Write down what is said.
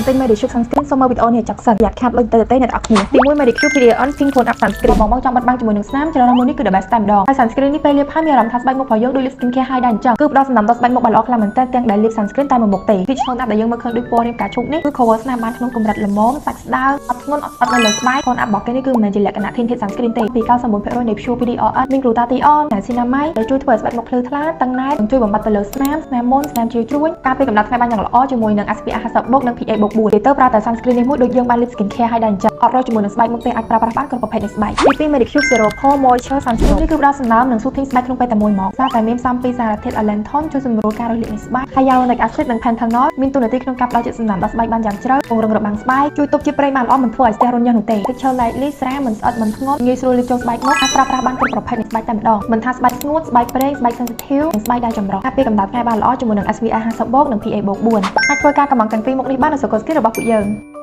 ទិញ Medicube Sunscreen សូមមើលវីដេអូនេះឲ្យចប់សិនប្រយ័ត្នខាតលុយទៅទេអ្នកទាំងអស់គ្នាទី1 Medicube PDRN Pink Tone Up Sunscreen បងបងចង់បិទបាំងជាមួយនឹងស្នាមច្រើនមួយនេះគឺ the best តែម្ដងហើយ sunscreen នេះពេលលាបហើយមានអារម្មណ៍ថាស្បែកមុខរបស់យើងដូចលាប skin care ហើយដែរអញ្ចឹងគឺផ្ដល់សំណើមដល់ស្បែកមុខបានល្អខ្លាំងមែនទែនទាំងដែលលាប sunscreen តែមួយមុខទេ Peach Tone Up ដែលយើងមើលឃើញដូចពណ៌រាងផ្កាឈូកនេះគឺ cover ស្នាមបានក្នុងកម្រិតល្មមសាច់ស្ដើងអត់ធ្ងន់អត់ស្អិតនៅលើស្បែក Tone Up របស់គេនេះគឺមិនមែនជាលក្ខណៈ tinted sunscreen ទេពី99%នៃ pure PDRN មាន glutathione niacinamide ដែលជួយធ្វើឲ្យស្បែកមុខភ្លឺថ្លាតឹងណែននិងជួយបំបត្តិទៅលើស្នាមស្នាមមុនស្នាមជ្រីវជ្រួញការពារកម្ដៅថ្ងៃបានយ៉ាងល្អជាមួយនឹង SPF 50បូកនិង PA បូក4និយាយទៅប្រើតែ sunscreen នេះមួយដូចយើងបានលាប skin care ហើយដែរអញ្ចឹងអត់រជាមួយនឹងស្បែកមុខទេអាចប្រើប្រាស់បានគ្រប់ប្រភេទនៃស្បែកទី2 Medicube Zero Pore Moisture Sunscreen នេះគឺផ្ដល់សំណើមនិង soothing ស្បែកក្នុងពេលតែមួយមកសារតែមានផ្សំពីសារធាតុ allantoin ជួយសម្រួលការរលាកនៃស្បែក Hyaluronic acid និង panthenol មានតួនាទីក្នុងការផ្ដល់ជាតិសំណើមដល់ស្បែកបានយ៉ាងជ្រៅពង្រឹងរបាំងស្បែកជួយទប់ជាតិប្រេងបានល្អមិនធ្វើឲ្យស្ទះរន្ធញើសនោះទេ Texture lightly ស្រាលមិនស្អិតមិនធ្ងន់ងាយស្រួលលាបចូលស្បែកមុខអាចប្រើប្រាស់បានគ្រប់ប្រភេទនៃស្បែកតែម្ដងមិនថាស្បែកស្ងួតស្បែកប្រេងស្បែក sensitive និងស្បែកដែលចម្រុះការពារកម្ដៅថ្ងៃបានល្អជាមួយនឹង SPF 50បូកនិង PA បូក4អាចធ្វើការកម្មង់ទាំងពីរមុខនេះបាននៅ Soko Skin របស់ពួកយើង។